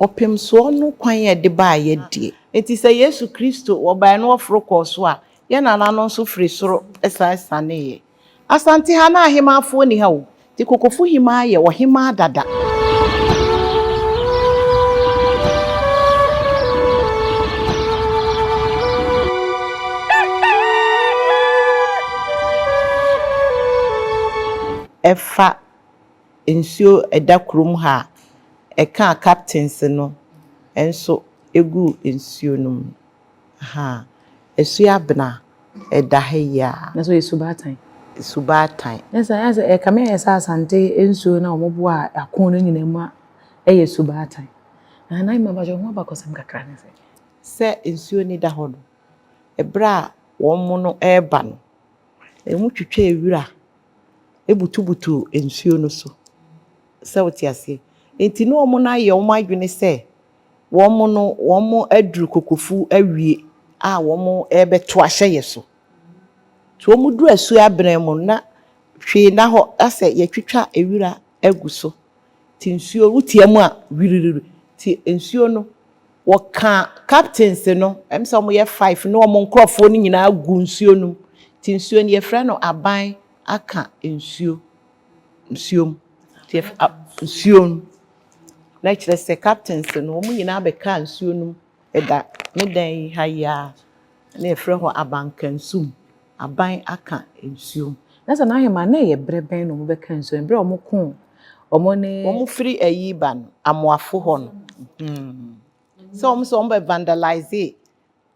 Ɔpemsoɔ no kwan a ɛde baeɛ deɛ. Enti sɛ Yesu Kristo, wɔbaeɛ na wɔforo kɔɔ so a, yɛn nananom nso firi soro san sianeeɛ. Asante ha na ahemaafoɔ nni ha o, nti Kokofo Hemaa yɛ ɔhemaa dada. Ɛfa nsuo ɛda kurom ha a ɛkaa captains no nso guu nsuo no mu. Ahaa, Asuabena ɛda ha yi ara. Na so yɛ subaatan? Subaatan. Na sɛ ayɛ sɛ ɛkame ayɛ sɛ Asante nsuo no a wɔboa ako no nyinaa mu yɛ subaatan. Na na mpakyɛ ho abakɔsɛm kakra ne sɛ. Sɛ nsuo no da hɔ no, ɛberɛ a wɔn no reba no, wɔtwitwaa wira butubutuu nsuo no so. Sɛ wote aseɛ? Nti na wɔn no ayɛ wɔn adwene sɛ wɔn no wɔn aduru Kokofu awie a wɔn rebɛto ahyɛ yɛ so. Nti wɔn duru asuo abena mu no, na hwee nna hɔ asɛ yɛatwitwa wira agu so. Nti nsuo wotia mu a wiririri. Nti nsuo no wɔka captains no, ɛm sɛ wɔyɛ five ne wɔn nkurɔfoɔ no nyinaa gu nsuo no mu. Nti nsuo no yɛfrɛ no aban aka nsuo nsuo mu. Nti nsuo no na kyerɛ sɛ captains no wɔn nyinaa bɛkaa nsuo no mu. Ɛda me dan yi ha yi ara na yɛfrɛ hɔ abankansum. Aban aka nsuo mu. Na sɛ n'ahemmaa na ɛyɛ berɛ bɛn na wɔbɛka nsuo no? Berɛ a wɔko wɔn ne. Wɔn firi ayi ba no, Amoafo hɔ no. Sɛ wɔn sɛ wɔn bɛ vandalize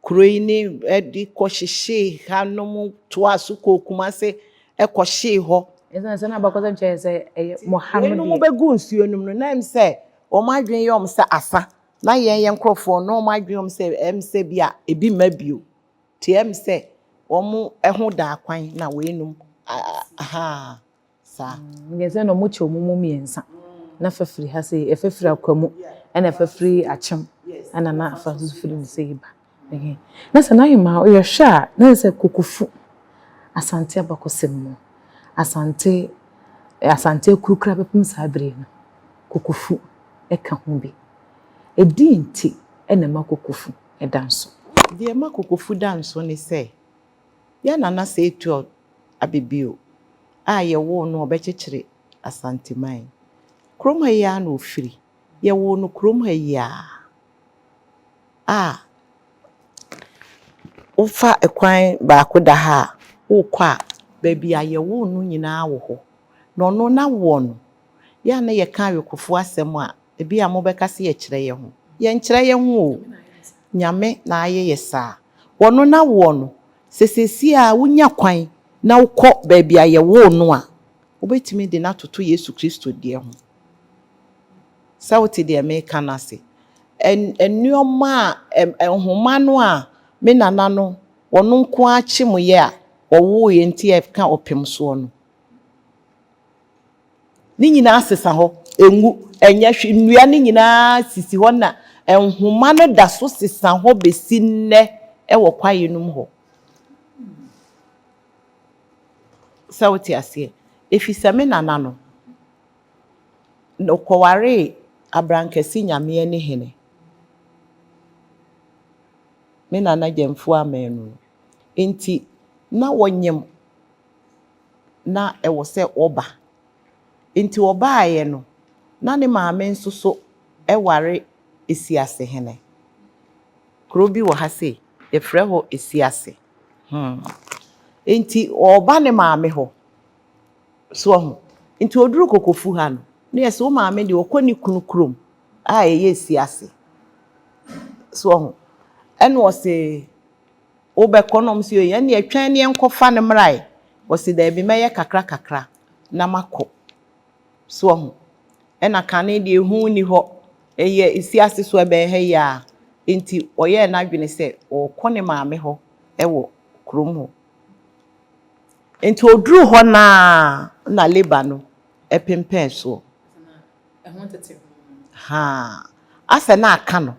kuro yi ne ɛde kɔhyehyee hanom toa so kɔɔ Kumase ɛkɔhyee hɔ. Ɛsiane sɛ na abakɔsɛm kyerɛ sɛ ɛyɛ mo ha no Weinom deɛ. bɛgu nsuo no mu no, na ɛm sɛ wɔn adwene yɛ wɔn sɛ asa. Na yɛn yɛn nkurɔfoɔ no, wɔn adwene yɛ wɔn sɛ ɛm sɛ bi a ebi mma bio. Nti ɛm sɛ wɔn ho daa kwan na weinom ahaa saa. Nka sɛ na wɔn kyɛ wɔn mu mmiɛnsa. Na fa firi ha sei, ɛfa firi Akwamu, ɛna ɛfa firi Akyem, ɛna na fa nso firi ne sei ba. Na sɛ n'ahemaa yɛhwɛ a, na sɛ Kokofu, Asante abakɔsɛm mu, Asante Asante akurukura bɛpem saa bere no, Kokofu ka ho bi. Ɛdeɛn nti na ɛma Kokofu da nso? Deɛ ɛma Kokofu da nso ne sɛ, yɛn Nana Seetuo Abebio a yɛwoo no a ɔbɛkyekyere Asanteman. Kurom ha yi ara na ɔfiri. Yɛwoo no kurom ha yi ara a wofa kwan baako da ha a, wokɔ a, baabi a yɛwoo no nyinaa wɔ hɔ. Na ɔno n'awoɔ no, yɛ a na yɛka awekofoɔ asɛm a, ebi a mobɛka sɛ yɛkyerɛ yɛn ho. Yɛnkyerɛ yɛn ho o. Nyame na ayɛ yɛ saa. Ɔno n'awoɔ no, sɛ seesei a wonya kwan na wokɔ baabi a yɛwoo no a, wobɛtumi de no atoto Yesu Kristo deɛ ho. Sɛ wote deɛ meka no ase. Nneɛma a nhoma no a me nana no ɔno nko ara kyemeeɛ a ɔwoeɛ nti a ɛka ɔpem soɔ no, ne nyinaa sesa hɔ, ɛngu, ɛnyɛ hwee. Nnua no nyinaa sisi hɔ na nhoma no da so sesa hɔ bɛsi nnɛ wɔ kwaeɛ no mu hɔ. Sɛ wote aseɛ. Ɛfiri sɛ me nana no, ɔkɔwaree Abrankɛse Nyame ne hene. Me nana Gyamfuo Amanu no. Nti na wɔnyem na ɛwɔ sɛ ɔba. Nti ɔbaeɛ no, na ne maame nso so ware Esiasehene. Kuro bi wɔ ha sei, yɛfrɛ hɔ Esiase. Nti ɔreba ne maame hɔ. So ɔho. Nti ɔduru Kokofu ha no, na yɛsɛ wo maame deɛ ɔkɔ ne kunu kurom a ɛyɛ Esiase. So ɔho. Ɛna ɔse wobɛkɔ na ɔmo sɛ ɛnneɛ twɛn ne yɛnkɔfa no mmra ɛ. Ɔse daabi mɛyɛ kakra kakra na makɔ. So ɔho. Ɛna kane deɛ ehu nni hɔ. Ɛyɛ Esiase so ɛbɛn ha yi ara. Nti ɔyɛɛ n'adwene sɛ ɔrekɔ ne maame hɔ ɛwɔ kurom hɔ. Nti ɔduru hɔ naa na labour no ɛpempɛn soɔ. Haa. Asɛ na aka no.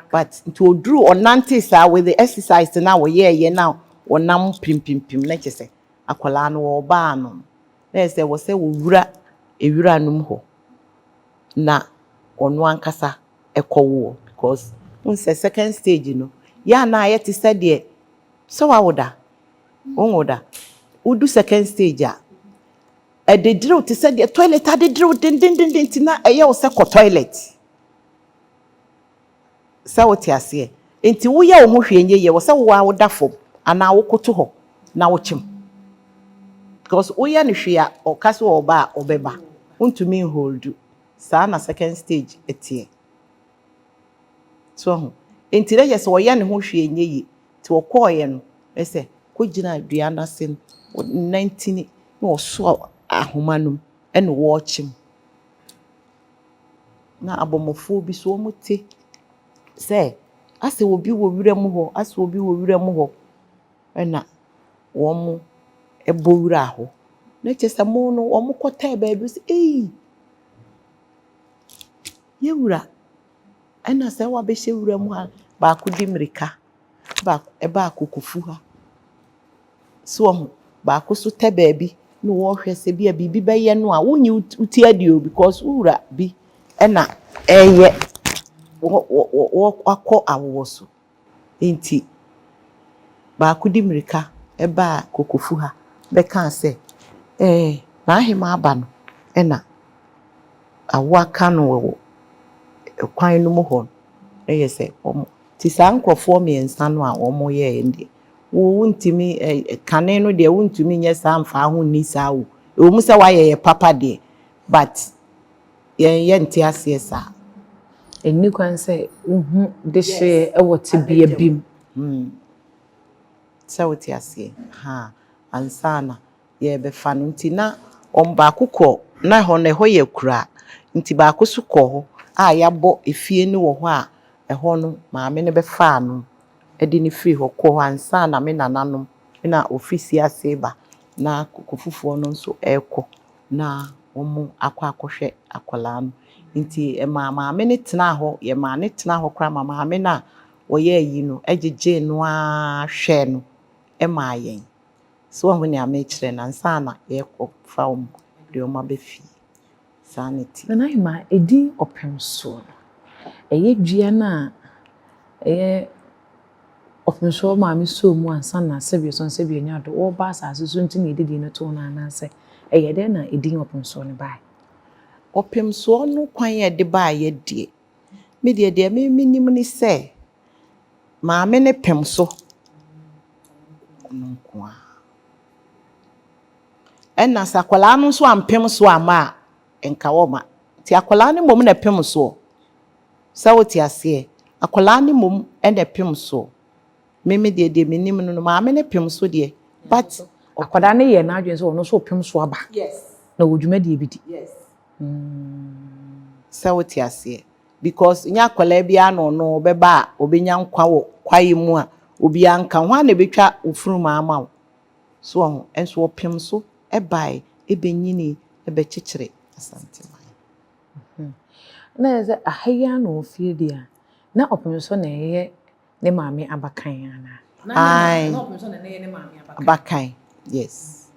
But nti ɔduru ɔnante saa with the exercise na ɔyɛɛyɛ na ɔnam pimpimpim na kyerɛ sɛ akwadaa no ɔrebaa no na yɛ sɛ wɔ sɛ wɔwura ewura no mu hɔ na ɔno ankasa kɔwoɔ because wohu sɛ second stage no, yɛ a na ayɛ te sɛ deɛ sɛ woawo da, wonwo da. Wodu second stage a, ɛdedere wo te sɛ deɛ toilet adedere wo dendendenden nti na ɛyɛ wo sɛ kɔ toilet. Sɛ wote aseɛ? Nti woyɛ wo ho hwee nyɛ yie, wɔ sɛ wo ara woda fam anaa wokoto hɔ na wokyem. Because woyɛ no hwee a ɔka sɛ ɔba a ɔbɛba. Wontumi nholdu. Saa na second stage teɛ. So ho. Nti na kyerɛ sɛ ɔyɛ ne ho hwee nyɛ yie. Nti ɔkɔɔeɛ no, ɛsɛ sɛ kɔgyina dua no ase no, nantini na ɔsɔ ahoma no mu ɛna wɔrekyem. Na abɔmmɔfoɔ bi so wɔte sɛ asɛ obi wɔ wuram hɔ, asɛ obi wɔ wuram hɔ ɛna wɔn bɔ wuraa hɔ. Na kyerɛ sɛ mo no wɔn kɔtɛɛ baabi sɛ ei, yɛwura ɛna sɛ wabɛhyɛ wuram ha. Baako di mmirika, baako ɛbaa kokofu ha. So wɔn baako nso tɛ baabi na wɔrehwɛ sɛ bi a biribi bɛyɛ no a wonyi wo ti adi o because wo wura bi ɛna ɛreyɛ wɔ wɔ wakɔ awowɔ so. Nti baako di mmirika ɛbaa kokofu ha bɛkaa sɛ ɛɛ n'ahema aba no ɛna awoɔ aka no wɔ kwan no mu hɔ no ɛyɛ sɛ wɔn nti saa nkurɔfoɔ mmiɛnsa no a wɔyɛɛ no deɛ wo wontumi ɛ kane no deɛ wontumi nyɛ saa mfa ho nni saa o. Ɛwɔ mu sɛ woayɛ yɛ papa deɛ but yɛn yɛnte aseɛ saa. Ɛnni kwan sɛ wohu dehyeɛ wɔ tebea bi mu. Sɛ wote aseɛ ha ansa na yɛrebɛfa no nti na wɔn baako kɔ na ɛhɔ no ɛhɔ yɛ akuraa nti baako nso kɔ hɔ a yɛabɔ efie no wɔ hɔ a ɛhɔ no maame no bɛfaa no de no firi hɔ kɔɔ hɔ ansa na me nananom na ofiri siase ba na kokofufoɔ no nso ɛrekɔ na wɔn akɔ akɔhwɛ akwadaa no. Nti ɛmaa maame no tenaa hɔ, yɛmaa no tenaa hɔ koraa ma maame no a ɔyɛɛ ayi no gyegyee no ara hwɛɛ no maa yɛn. So woahu nea merekyerɛ no ansa na yɛrekɔfa wɔn de wɔn aba fie. Saa na ɛte. Nana Ahima, ɛdin ɔpem soɔ no, ɛyɛ dua no a ɛyɛ ɔpemsoɔ maame sɔɔ mu ansa na sɛbi ɔsɔn sɛbi anya do wɔreba asase so nti na yɛde din no too no anaasɛ ɛyɛ dɛn na ɛdin ɔpemsoɔ no baeɛ? Ɔpemsoɔ no kwan a yɛde baeɛ deɛ, me deɛ deɛ me menim ne sɛ maame no pem so no nko ara. Ɛna sɛ akwadaa no nso ampem so amma a, nka wɔmma. Nti akwadaa no mmom na ɛpem soɔ. Sɛ wote aseɛ, akwadaa no mmom na ɛpem soɔ. Me me deɛ deɛ menim no no, maame no pem so deɛ but Akwadaa no yɛ n'adwene sɛ ɔno nso ɔpem so aba. Na ɔwɔ dwumadie bi di. Yes. Sɛ wote aseɛ because nyɛ akwadaa biara na ɔno ɔbɛba a ɔbɛnya nkwa wɔ kwaeɛ mu a obiara nka ho a na ɛbɛtwa wo funuma ama wo. So ɔho nso ɔpem so ɛbaeɛ ɛbɛnyini ɛbɛkyekyere Asanteman. Na yɛ sɛ aha yi ara na ɔfie deɛ a, na ɔpem so na ɛyɛ ne maame abakan anaa? Aye. Na ɔpem so na ɛyɛ ne maame abakan. Abakan, yes.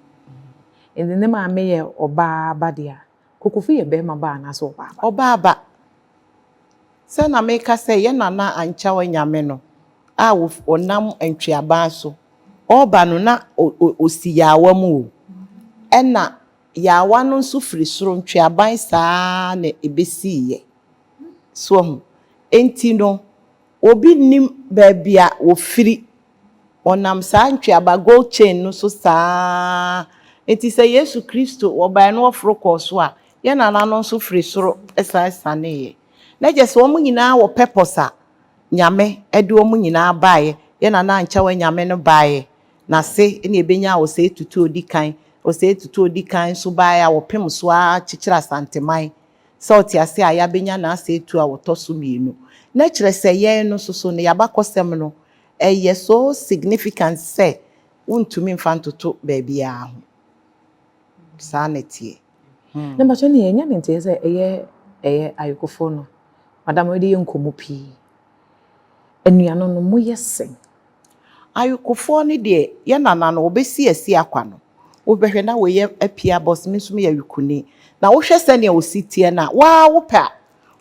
Nti ne maame yɛ ɔbaa ba deɛ a, Kokofu yɛ bɛrima ba anaasɛ ɔbaa ba? Ɔbaa ba. Sɛ na meka sɛ yɛn nana Ankyɛw Nyame no a ɔnam ntweaban so ɔreba no na ɔsi yaawa mu o. Ɛna yaawa no nso firi soro ntweaban saa na ɛbɛsiiɛ. So ɔho. Enti no, obi nim baabi a wɔfiri. Ɔnam saa ntweaba gold chain no so saa. Nti sɛ Yesu Kristo wɔbaeɛ no wɔforo kɔɔ so a, yɛn nana no nso firi soro san saneeɛ. Na kyerɛ sɛ wɔn nyinaa wɔ purpose a Nyame de wɔn nyinaa baeɛ. Yɛn nana Ankyɛw Nyame no baeɛ. N'ase na ebenya Osei Tutu odi kan. Osei Tutu odi kan nso baeɛ a wɔpem so ara kyekyere Asanteman. Sɛ ɔte ase a yɛabɛnya n'ase etu a wɔtɔ so mmienu. Na kyerɛ sɛ yɛn no nso so no yɛabakɔsɛm no ɛyɛ so significant sɛ wontumi mfa ntoto baabiara ho. Saa na ɛteɛ. Na mpakyɛ ne yɛnya ne nteɛ sɛ ɛyɛ ayokofoɔ no madam wɔde yɛ nkɔmmɔ pii. Anuanom no moyɛ sɛn? Ayokofoɔ no deɛ yɛn nana no wɔbɛsi asi akwa no wobɛhwɛ na wɔyɛ apia bɔs me nso meyɛ ayokoni na wohwɛ sɛnea osi teɛ no a waa wopɛ a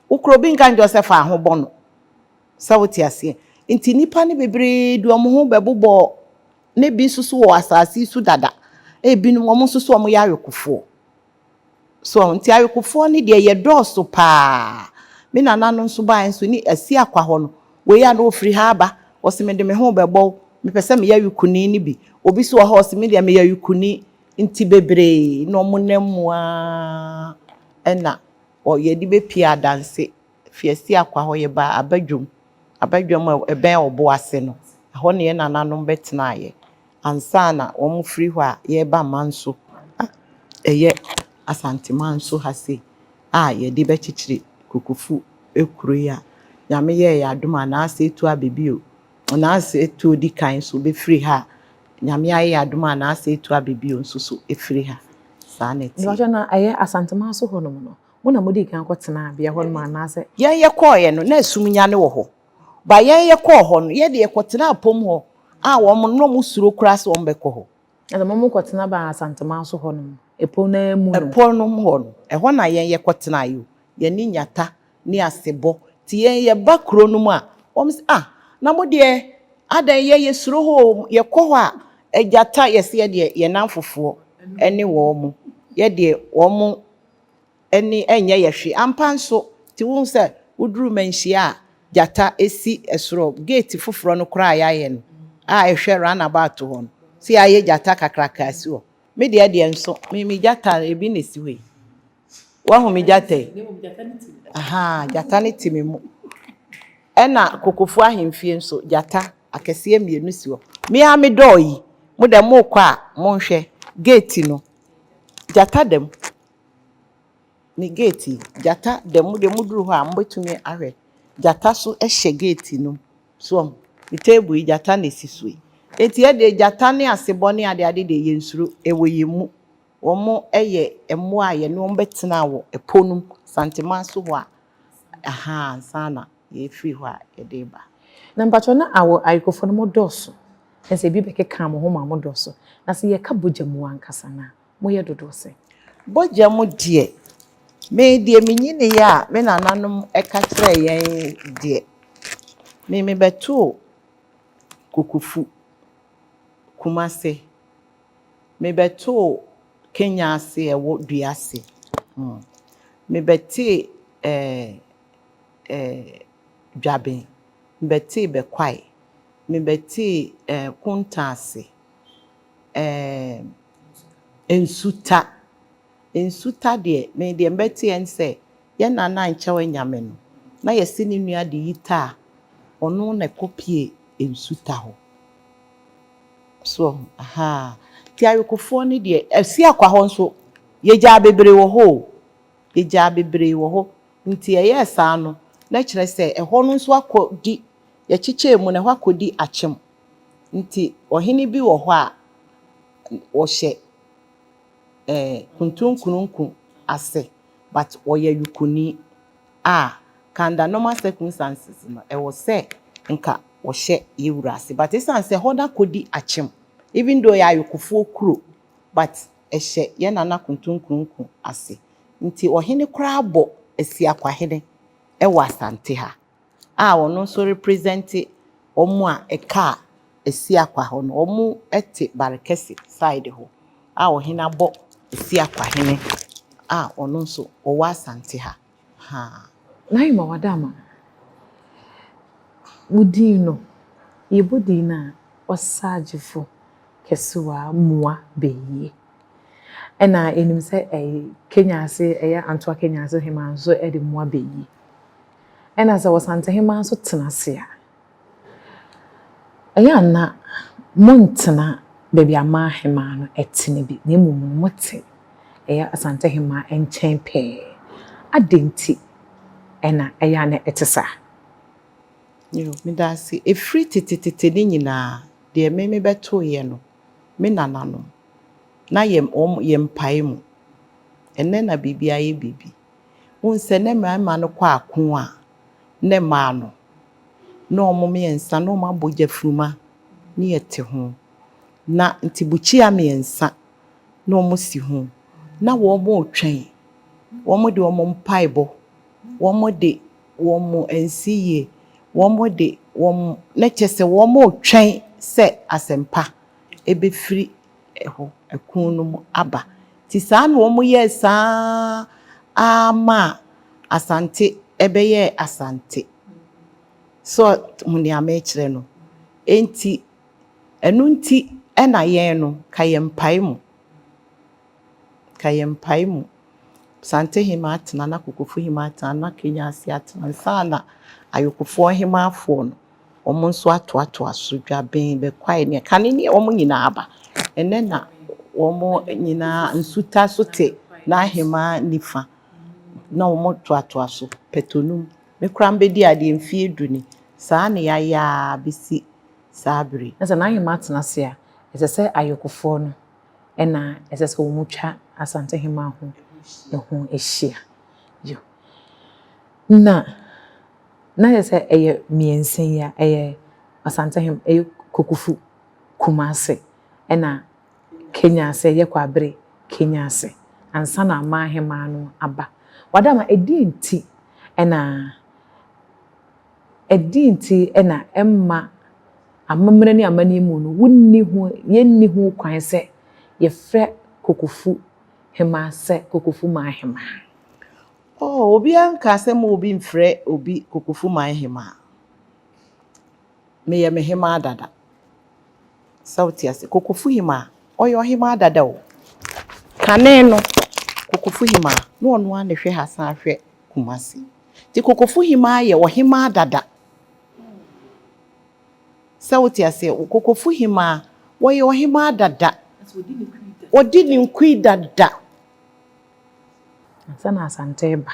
Wo kora obi nka nkyerɛ wo sɛ fa ho bɔ no. Sɛ wote aseɛ? Nti nnipa no bebree de wɔn ho bɛbobɔ na ebi nso so wɔ asase yi so dada. Ebinom wɔn nso so wɔyɛ awekofoɔ. So nti awekofoɔ no deɛ yɛdɔɔso paa. Me nana no nso baeɛ nso ne asi akwa hɔ no, wei a na ɔfiri ha aba, ɔse mede me ho rebɛbɔ wo, mepɛ sɛ meyɛ awekoni no bi. Obi nso wɔ hɔ ɔse me deɛ meyɛ awekoni. Nti bebree na wɔnam mu ara na yɛde bɛpie adanse. Fi asi akwa hɔ yɛbaa Abadwam. Abadwam a ɛbɛn Ɔboase no, ɛhɔ na yɛn nananom bɛtenaeɛ ansa na wɔfiri hɔ a yɛreba Manso a ɛyɛ Asante Manso ha sei a yɛde bɛkyekyere Kokofu kuro yi a Nyame yɛɛ yɛn adom a Naase Etu aba bio. Naase Etu odi kan nso bɛfiri ha a Nyame ayɛ yɛn adom a Naase Etu aba bio nso so ɛfiri ha. Saa na ɛteɛ. Mepakyɛw na ɛyɛ Asante Manso hɔnom no, Mo na modii kan kɔtenaa bea hɔ nom anaasɛ? Yɛn yɛkɔeɛ no, na esum nyane wɔ hɔ. But yɛn yɛkɔɔ hɔ no, yɛn deɛ yɛkɔtenaa pom hɔ a wɔn no na wɔn suro koraa sɛ wɔn bɛkɔ hɔ. Na sɛ mo kɔtena baa Asanteman so hɔ nom, ɛpɔ no ara mu no? Ɛpɔ no mu hɔ no, ɛhɔ na yɛn yɛkɔtenaeɛ o. Yɛne nyata ne asebɔ. Nti yɛn yɛba kuro no mu a, wɔn se, ah, na mo deɛ, adɛn yɛn yɛsuro hɔ o, yɛkɔ hɔ a, agyata, yɛse yɛn deɛ yɛn nnamfofoɔ ne wɔn, yɛn deɛ wɔn ani nyɛ yɛ hwee. Ampa nso, nti wohu sɛ woduru Manhyia a, gyata si soro. Gate foforɔ no koraa a yɛayɛ no a ɛhwɛ round about hɔ no, sɛ yɛayɛ gyata kakraka asi hɔ. Me deɛ deɛ nso, me me gyata ebi na esi hɔ yi. Woahu me gyata yi? Ahaa, gyata no te me mu. Ɛna Kokofu ahemfie nso, gyata akɛseɛ mmienu si hɔ. Me ara me dɔɔ yi, mo deɛ mokɔ a monhwɛ gate no, gyata da mu. Ne gate yi, gyata da mu deɛ moduru hɔ a mobɛtumi ahwɛ. Gyata so hyɛ gate no mu. So wahu? Me table yi, gyata na ɛsi so yi. Enti yɛn deɛ gyata ne asebɔ ne adeade deɛ yɛnsuro, ɛwɔ yɛn mu. Wɔyɛ mmoa a yɛne wɔn bɛtena wɔ ɛpo no mu, Santeman so hɔ a, ahaa, ansa na yɛfiri hɔ a yɛde reba. Na mpakyɛw na awɔ ayekofo no mo dɔɔso? Kyerɛ sɛ ebi bɛkekaa mo ho ma mo dɔɔso. Na sɛ yɛka bogya mu ankasa no a, moyɛ dodoɔ sɛn? Bogya mu deɛ, me deɛ menyiniiɛ a me nananom ka kyerɛɛ yɛn deɛ, me mebɛtoo Kokofu, Kumase. Mebɛtoo Kenya ase a ɛwɔ Duase. Mebɛtee ɛɛ ɛɛ Dwaben. Mebɛtee Bɛkwae. Mebɛtee ɛɛ Konta ase. Ɛɛ Nsuta. Nsuta deɛ, me deɛ mebɛteeɛ ne sɛ, yɛn nana Nkyɛw Anyame no, na yɛse ne nua de Yita a, ɔno na ɛkɔpuee Nsuta hɔ. So wahu? Ahaa. Nti awekofoɔ no deɛ, Asiakwa hɔ nso, yɛgyaa bebree wɔ hɔ o. Yɛgyaa bebree wɔ hɔ. Nti ɛyɛɛ saa no, na kyerɛ sɛ ɛhɔ no nso akɔdi, yɛkyekyɛɛ mu no, ɛhɔ akɔdi akyem. Nti ɔhene bi wɔ hɔ a, ɔhyɛ eh, kuntunkununku ase, but ɔyɛ Yukuni a, under normal circumstances no, ɛwɔ sɛ nka wɔhyɛ yɛn wura ase. But ɛsiane sɛ ɛhɔ no akɔdi akyem, even though ɛyɛ ayokofoɔ kuro, but ɛhyɛ yɛn nana kuntunkununku ase. Nti ɔhene koraa bɔ Asiakwahene wɔ Asante ha a ɔno nso represent wɔn a ɛkaa Asiakwa hɔ no. Wɔn te Barekɛse side hɔ a ɔhene abɔ Asiakwahene a ɔno nso ɔwɔ Asante ha. Haa. Naima Wadama, wo din no, yɛbɔ din no a, Ɔsagyefo Kɛsewa Mua Beyie. Ɛna yɛnim sɛ ɛyɛ Kenya ase, ɛyɛ Antoa Kenya ase hemaa nso de Mua Beyie. Ɛna sɛ Ɔsantehemaa nso tena ase a, ɛyɛ a na montena baabi a Maahemaa no te no bi, na mmom no mote ɛyɛ Asantehemaa nkyɛn pɛɛ. Adɛn nti na ɛyɛ a na ɛte saa? Yo, meda ase. Ɛfiri tetetete no nyinaa, deɛ me mebɛtoeɛ no, me nananom, na yɛ, wɔn, yɛmpae mu. Ɛnnɛ na biribi ayɛ biribi. Wohu sɛ na mmarima no kɔ ako a, na mmaa no, na wɔn mmiɛnsa na wɔabɔ gyafruma ne yɛte ho. Na nti bukyia mmiɛnsa na wɔsi ho. Na wɔretwɛn. Wɔde wɔn mpaebɔ Wɔde wɔn ansi yie, wɔde wɔn na kyerɛ sɛ wɔretwɛn sɛ asɛmpa bɛfiri ɛhɔ ɛko no mu aba. Nti saa na wɔyɛɛ saa ara maa Asante bɛyɛɛ Asante. So hu nea merekyerɛ no? Enti ɛno nti na yɛn no, ka yɛmpae mu. Ka yɛmpae mu. Asante hemaa atena na Kokofu hemaa atena na Kenya ase atena ansa na Ayokofoɔ hemaafoɔ no wɔn nso atoatoa so Dwaben, Bɛkwae ne kane ne wɔn nyinaa aba. Ɛnɛ na wɔn nyinaa nsuta so te n'ahemaa nifa na wɔn toatoa so pɛtɔnum. Me koraa mbɛdi adeɛ mfeɛ 10 ni. Saa na yɛayɛ a bɛsi saa bere yi. Na sɛ n'ahemaa tena ase a, ɛsɛ sɛ ayokofoɔ no ɛna ɛsɛ sɛ wɔn twa Asante hemaa ho ɛho ahyia. Yo. Na yɛ sɛ ɛyɛ mmiɛnsa yi a ɛyɛ Asante hem ɛyɛ Kokofu, Kumase ɛna Kenya ase ɛyɛ Kwabere Kenya ase ansa na ama ahemaa no aba. Wadama ɛdi nti ɛna ɛdi nti ɛna ɛmma amammerɛ ne amanneɛ mu no wonni ho yɛnni ho kwan sɛ yɛfrɛ Kokofu hemaa sɛ Kokofu man hemaa. Oh, obiara nka sɛ ma obi mfrɛ obi Kokofu man hemaa. Meyɛ me hemaa dada. Sɛ wote ase, Kokofu hemaa, ɔyɛ ɔhemaa dada o. Kane no, Kokofu hemaa, na ɔno ara na ɛhwɛ ha san hwɛ Kumasi. Nti Kokofu hemaa yɛ ɔhemaa dada. Sɛ wote ase, Kokofu hemaa, wɔyɛ ɔhemaa dada. Ɔdi ne nkui dada. Ansa na Asante ba.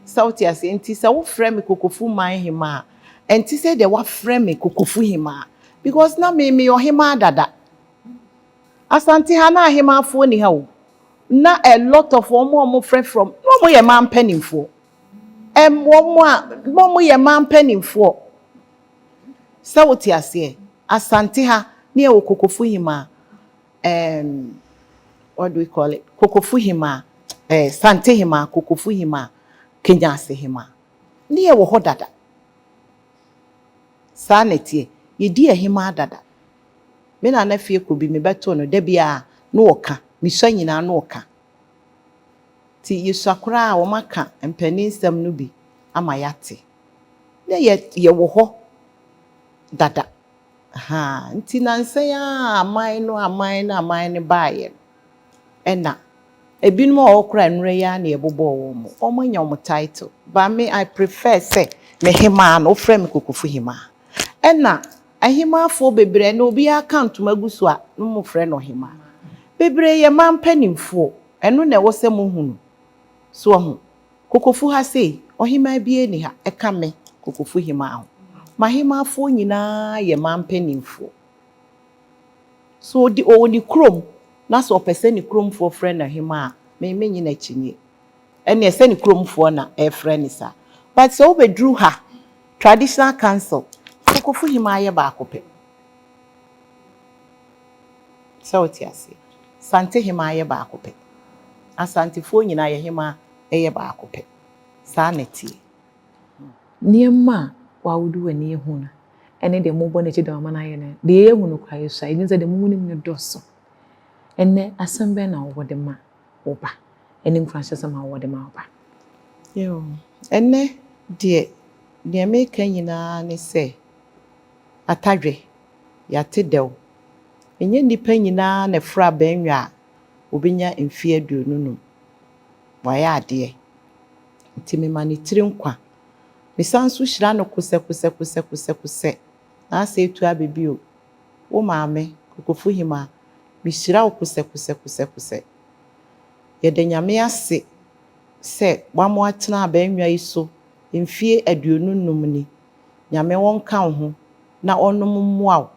Sɛ wote ase, nti sɛ wofrɛ me Kokofu man hemaa, ɛnte sɛ deɛ wafrɛ me Kokofu hemaa. Because na me meyɛ ɔhemaa dada. Asante ha na ahemaafoɔ ni ha o. Na a lot of wɔn a wɔfrɛ from na wɔn yɛ mmaa mpanimfoɔ. Wɔn a na wɔn yɛ mmaa mpanimfoɔ. Sɛ wote aseɛ, Asante ha ne yɛwɔ Kokofu hemaa, what do we call it? Kokofu hemaa, Sante hemaa, Kokofu hemaa, Kenyase hemaa. Ne yɛwɔ hɔ dada. Saa na ɛteɛ. Yɛdi ɛhemaa dada. Me nana fie kɔ bi mebɛtoo no da biara na ɔka. Mesua nyinaa na ɔka. Nti yɛsua koraa a wɔn aka mpanin nsɛm no bi ama yɛate. Na yɛwɔ hɔ dada. Ha nti nansa yi a aman no aman no aman no baeɛ no ɛna ebinom a wɔwɔ koraa nnura yi ara na yɛbobɔɔ wɔn mo. Wɔn anya wɔn title. But me, I prefer sɛ me hemaa no wofrɛ me Kokofu hemaa. Ɛna ahemaafoɔ bebree na obiara ka ntoma gu so a na wɔfrɛ no ɔhemaa. Bebree yɛ mmaa mpanimfoɔ. Ɛno na ɛwɔ sɛ mohu no. So ɔho Kokofu ha sei, ɔhemaa biara ni ha ɛka me Kokofu hemaa ho. M'ahemaafoɔ nyinaa yɛ mmaa mpanimfoɔ. So ɔdi ɔwɔ ne kurom na sɛ ɔpɛ sɛ ne kuromfoɔ frɛ no hemaa a, me menye n'akyi nie. Ɛnneɛ sɛ ne kuromfoɔ na ɛfrɛ ne saa. But sɛ wobɛduru ha, traditional council, Kokofu hemaa yɛ baako pɛ. Sɛ wote aseɛ. Sante hemaa yɛ baako pɛ. Asantefoɔ nyinaa yɛ hemaa yɛ baako pɛ. Saa na ɛteɛ. Nneɛma a wawode w'ani ehu no ɛne deɛ mobɔ n'akyi dɔm ama no ayɛ no deɛ yɛhu no koraa yɛsua ɛgye sɛ deɛ mumu no dɔso. Ɛnɛ asɛm bɛn na wɔwɔ de ma wo ba ɛne nkuranhyɛsɛm a wɔwɔ de ma wo ba? Yo, ɛnɛ deɛ deɛ meka nyinaa ne sɛ atadwe yɛate dɛw. Ɛnyɛ nnipa nyinaa na ɛforo abannwa a obɛnya mfeɛ 25. Wayɛ adeɛ. Nti mema ne tiri nkwa. Mesan nso hyira no kosɛkosɛkosɛkosɛ. Na asɛ etu aba bio. Wo maame, Kokofu hemaa, mehyira wo kosɛkosɛkosɛkosɛ. Yɛda Nyame ase sɛ wama atena abannwa yi so mfeɛ 25 ni. Nyame wɔnka wo ho na ɔnom mmoa wo.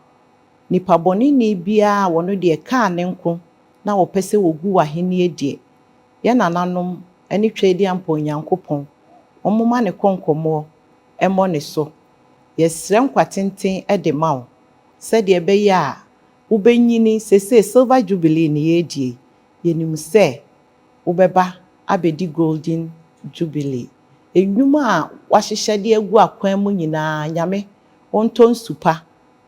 Nipa bɔneni biara a wɔno deɛ kaa ne nko na wɔpɛ sɛ wɔgu w'ahennie deɛ, yɛn nananom ne Twɛdi Onyankopɔn, wɔmma ne kɔnkɔmmɔ mmɔ ne so. Yɛsrɛ nkwa tenten de ma wo sɛdeɛ ɛbɛyɛ a wobɛnyini seesei silver jubilee ne yɛredi yi, yɛnim sɛ wobɛba abɛdi golden Jubilee. Nnwuma a wahyehyɛ de agu akwan mu nyinaa Nyame ɔntɔ nsu pa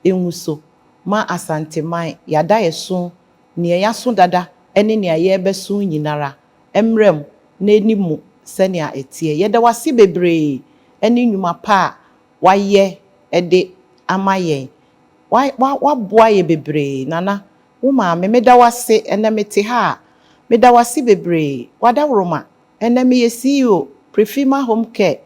ngu so ma Asanteman yɛada yɛso nea yɛaso dada ne nea yɛrebɛso nyinara mmra mu na ɛni mu sɛnea ɛteɛ. Yɛda wo ase bebree ne nnwuma pa a wayɛ de ama yɛn. Waboa yɛ bebree. Nana, wo maame, meda wo ase ɛnɛ mete ha a, meda wo ase bebree. Wadaworoma, ɛnɛ meyɛ CEO Prefima Home Care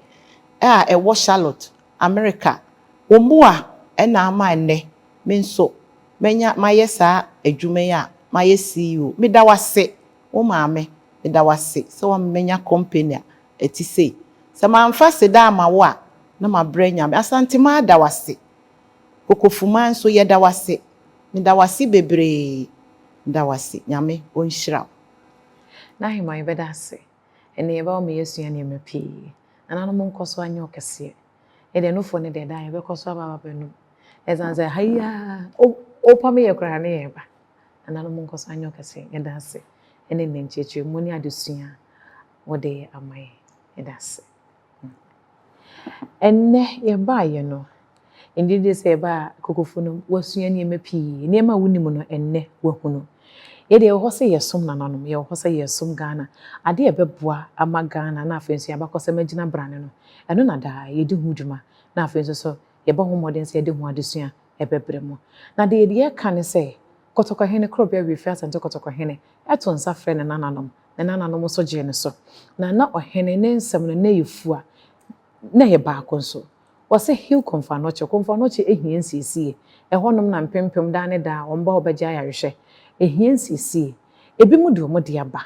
a ɛwɔ Charlotte, America. Wo mmoa ɛna ama ɛnɛ me nso manya mayɛ saa adwuma yi a mayɛ CEO. Meda wo ase, wo maame, meda wo ase sɛ woama manya company a ɛte sei. Sɛ mamfa seda ama wo a, na mabrɛ Nyame. Asanteman da wo ase. Kokofuman nso yɛda wo ase. Meda wo ase bebree. Meda wo ase. Nyame ɔnhyira wo. N'ahemmaa yɛbɛda ase. Ɛnɛ yɛbɛba ma yɛasua nneɛma pii. Nananom nkɔ so anyɛ ɔkɛseɛ. Yɛdeɛ nofoɔ no deɛ daa yɛbɛkɔ so aba aba bɛnom. Ɛsiane sɛ ha yi ara wopam yɛ koraa ne yɛreba. Nananom nkɔ so anyɛ ɔkɛseɛ. Yɛda ase ɛne nnɛ nkyerɛkyerɛmu ne adesua a wɔde ama yɛn. Yɛda ase. Ɛnnɛ yɛbaeɛ no, ndidi sɛ yɛbaa Kokofo no, wasua nneɛma pii. Nneɛma a wonim no ɛnnɛ wahunu. Yɛde yɛwɔ hɔ sɛ yɛsom nananom, yɛwɔ hɔ sɛ yɛsom Ghana. Adeɛ a ɛbɛboa ama Ghana na afei nso yɛabakɔsɛm agyina brane no, ɛno na daa yɛdi ho dwuma. Na afei nso so yɛbɔ ho mmɔden sɛ yɛde ho adesua ɛbɛbrɛ mu. Na deɛ yɛde yɛka ne sɛ, Kɔtɔkɔhene Korɔbea Wiafe Asante Kɔtɔkɔhene ɛto nsa frɛ ne nananom. Ne nananom nso gyee ne so. Na na ɔhene ne nsɛm no na ɛyɛ fua, na ɛyɛ baako nso. Wɔsɛ Heal Komfo Anokye. Komfo Anokye ehia nsiesie. Ɛhɔnom na mpempem daa ne daa wɔn ba hɔ bɛgye ayarehwɛ. Ehia nsiesie. Ebi mu de wɔn de aba.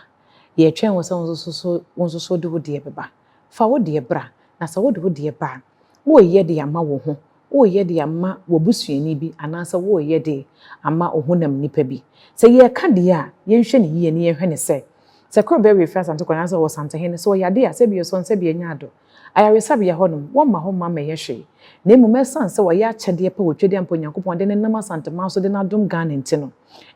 Yɛretwɛn wo sɛ wo nso so wo nso so de wo deɛ bɛba. Fa wo deɛ bra. Na sɛ wode wo deɛ ba a, woreyɛ de ama wo ho, woreyɛ de ama w'abusuani bi anaasɛ woreyɛ de ama wo honam nipa bi. Sɛ yɛreka deɛ a, yɛnhwɛ no yie na yɛnhwɛ no sɛ, sɛ Korɔbea Wiafe Asante Kwan anaasɛ Ɔsantehene, sɛ ɔyɛ adeɛ a, sɛbi ɔsɔ sɛbi ɛnyɛ ado. Ayaresabea hɔnom, wɔmma hɔ mma mmɛyɛ hwee. Na mmom ɛsiane sɛ wɔyɛ akyɛdeɛ pa wɔ Twedeɛ ampa Onyankopɔn de no nam Asanteman so de no adom Ghana nti no,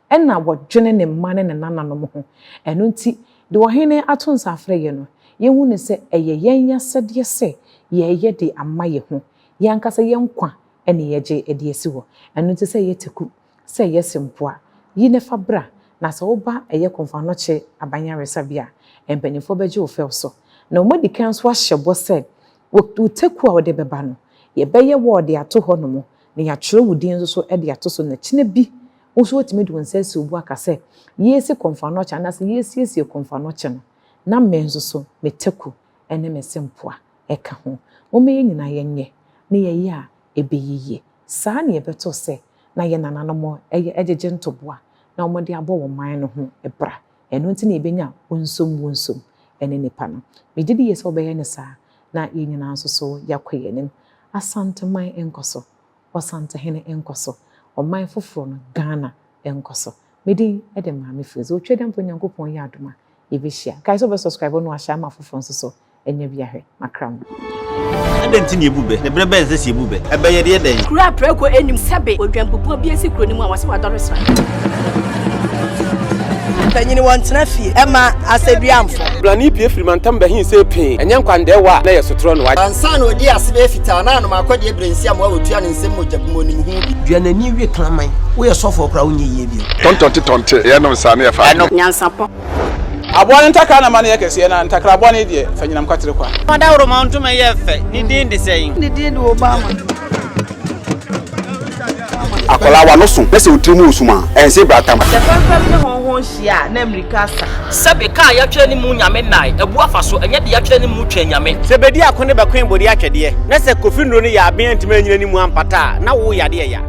ɛna wɔdwene ne mma ne ne nananom ho. Ɛno nti, deɛ ɔhene ato nsa afrɛ yɛn no, yɛhu no sɛ ɛyɛ yɛn asɛdeɛ sɛ yɛreyɛ de ama yɛn ho. Yɛn ankasa yɛn nkwa na yɛgye de asi hɔ. Ɛno nti sɛ ɛyɛ teku, sɛ ɛyɛ sempoa, yi na fa bra. Na sɛ woba ɛyɛ Komfo Anokye aban ayaresabea a, mpanimfoɔ bɛgye wo fɛw so. Na wɔadi kan nso ahyɛ bɔ sɛ, wo teku a wode bɛba no, yɛbɛyɛ wɔ de ato hɔnom, na yɛatwerɛ wo din nso so de ato so, na kyena bi wo nso woatumi de wo nsa asi wo bo aka sɛ, yɛresi Komfo Anokye anaasɛ yɛresiesie Komfo Anokye no, na me nso so me teku ne me sempoa ka ho. Momma yɛn nyinaa yɛnyɛ, na yɛyɛ a ɛbɛyɛ yie. Saa na yɛbɛto sɛ na yɛn nananom yɛ gyegye ntoboa na wɔde abɔ wɔn man no ho bra. Ɛno nti na yɛbɛnya wonsom wonsom ne nnipa no. Megye di yie sɛ wobɛyɛ no saa na yɛn nyinaa nso so yɛakɔ yɛn anim. Asanteman nkɔ so, Ɔsantehene nkɔ so, ɔman foforɔ no, Ghana nkɔ so. Me din de Maame Foozi. Otwedeɛmpa Onyankopɔn yɛ adom a, yɛbɛhyia. Kae sɛ wobɛ subscribe na wahyɛ ama afoforɔ nso so anya bi ahwɛ. Makra mo. Adɛn nti na yɛbu bɛ? Na berɛ bɛn na ɛsɛ sɛ yɛbu bɛ? Ɛbɛyɛ deɛ dɛn? Kuro a prako nnim sɛbe odwanbubuo bi asi kuro no mu a wɔse wadɔre sra. Mpanyini wɔntena fie ɛma asɛdua mfɔ. Blani pue firi mantam bɛhe see pee, ɛnyɛ nkwandɛɛwa a na ɛyɛ sotorɔ no. Ansa na ɔdii ase bɛyɛ fitaa na anom akɔdeɛ berɛ nsi amoa wɔtua ne nsam mogya bu mu ɔnim ho bi. Dua n'ani we kraman. Woyɛ sɔfoɔ koraa wonyɛ yie bio. Tɔntɔnte tɔnte yɛnom saa ne yɛfa adeɛ. Nyansapɔ. Aboa no ntakra na ma no yɛ kɛseɛ, na ntakra bɔne deɛ, fa nyinam kwatere kwa. Ɔdawuroma ntoma yɛ fɛ, ne din de sɛn? Ne din de Obama. Akwadaa w'ano so na sɛ wo tiri mu resum a, ɛnse bratam. Sɛ fɛmfɛm ne hɔnhɔn hyia a, na mmirika asa. Sɛbe kaa yɛatwerɛ ne mu nyame nnae, abu afa so, ɛnyɛ deɛ yɛatwerɛ ne mu twɛn nyame. Sɛ bedi ako ne bɛkoe bode atwɛdeɛ, na sɛ Kofi nnuro no yɛ aben antumi anyina ne mu ampata a, na wo yadeɛ ya.